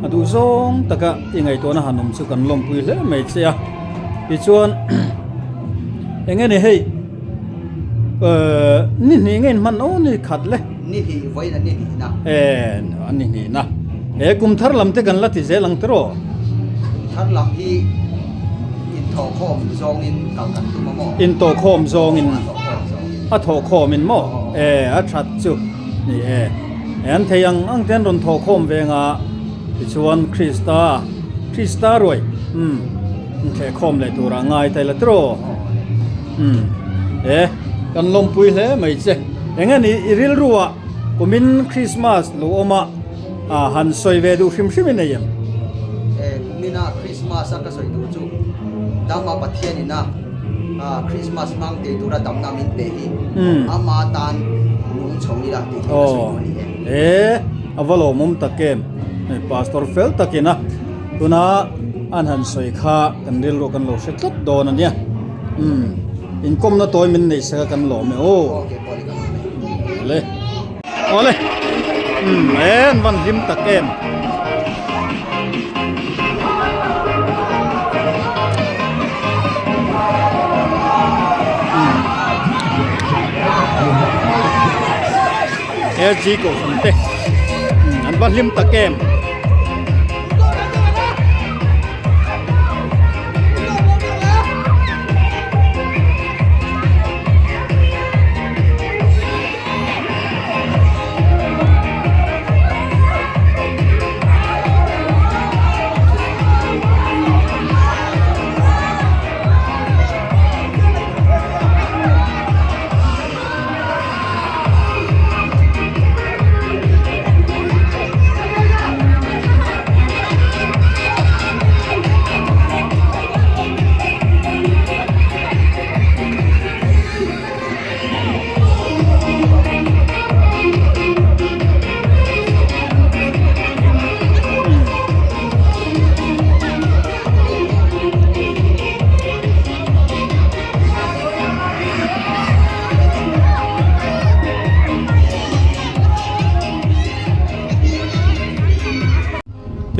a duh zawng taka i ngaihtuahna han awm chu kan lawmpui hle mai che a. Tichuan eng nge ni hei ni hnih nge in hman aw ni khat le. Ni hnih vawiin a ni hnihna. Eh a ni hnihna. He kum thar lam te kan la ti zel ang tiraw? Kum thar lam hi inthawhkhawm zawngin kal kan tum a maw? Intawhkhawm zawngin a thawhkhawmin maw? Eh a that chu ni e. An thei ang ang te an rawn thawhkhawm ve nga tichuan Krista Krista ruai umm inthlehkhawm leh turah ngai ta ila tiraw? Umm e kan lawmpui hle mai che. Eng nge ni i rilruah kumin Krismas lo awm a ah han sawi ve duh hrim hrim i nei em? E kumina Krismas a ka sawi duh chu dama Pathian ina ah Krismas hmang thei tura damna min pe hi ama tan nung chho ila tih hi ka sawi duh a ni e. E a va lawmawm tak em hei pastor fel takin a tuna an han sawi kha kan rilru kan lo hre tlat dawn a nia umm inkawmna tawi min neih sak a kan lawm e aw le awle umm e an van hlim tak em. SG kohhran te an va hlim tak em.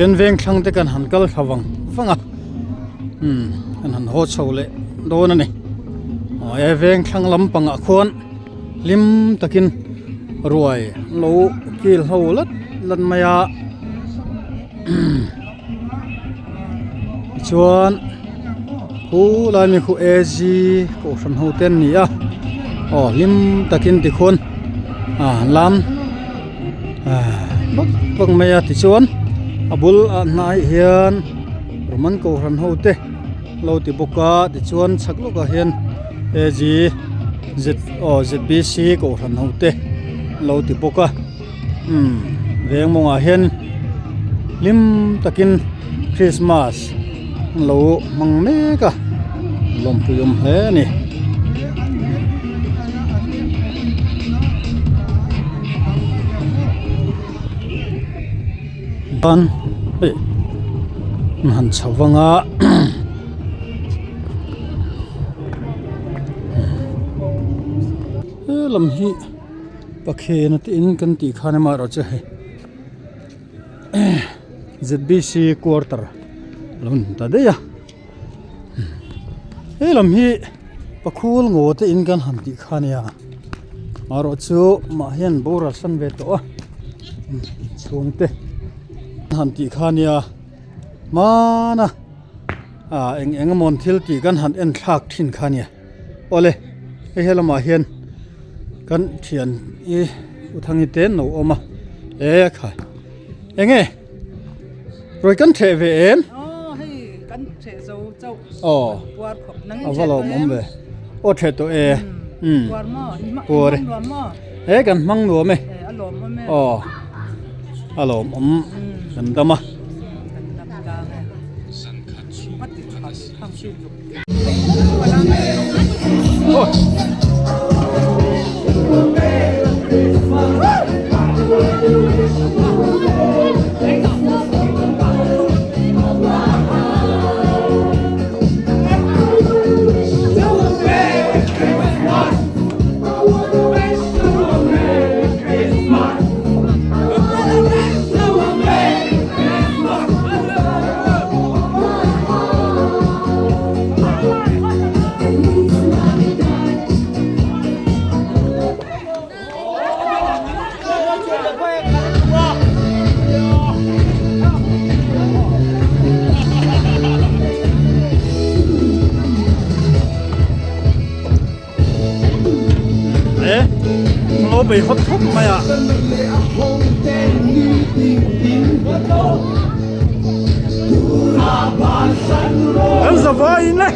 Tin veng thlang te kan han kal thla vang vang a umm kan han haw chho leh dawn a ni aw he veng thlang lampangah khuan hlim takin ruai an lo kil ho lat lat mai a tichuan khu lai mi khu A G kohhran ho te an ni a aw hlim takin tikhuan ah lam ah vak vak mai a tichuan a bul ah hnaiah hian Roman kohhran ho te lo ti bawk a tichuan chhak lawkah hian A G Z aw Z B C kohhran ho te lo ti bawk a. Umm veng mawngah hian hlim takin Christmas an lo hmang mek a lawmpui awm hle a ni. Chuan hei an han chho vang a he lam hi. Pakhen a tiin kan tih khan amaherawh chu hei ZBC quarter a lo ni ta daih a he lam hi pakhul ngaw te in kan han tih kha ania amaherawh chu mah hian boral san ve tawh a chhungte han tih kha ania hmana ah eng eng emaw thil tih kan han en thlak thin kha ania. Awle hei he lamah hian kan thian i u Thangi te an lo awm a e khai eng nge rawi kan theh ve em aw hei kan theh zo chauh aw puar khawp nang a va lo awm ve aw theh tawh e um puar maw puar e nuam maw he kan hmang nuam e a lawm awm e aw a lawm awm kan dam a kan dam tlang e Lo bei hawt khawp mai a. Kan zavai in le.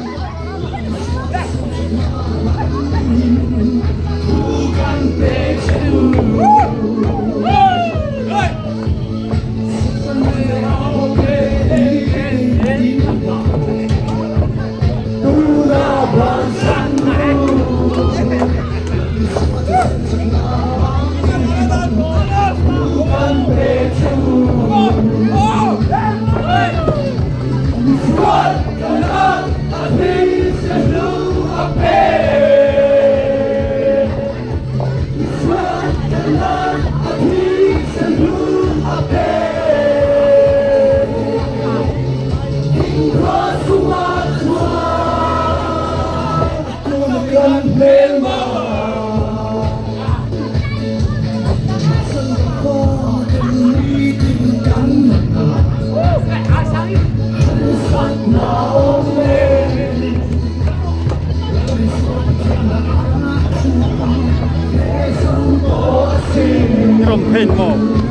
Rawng phen maw?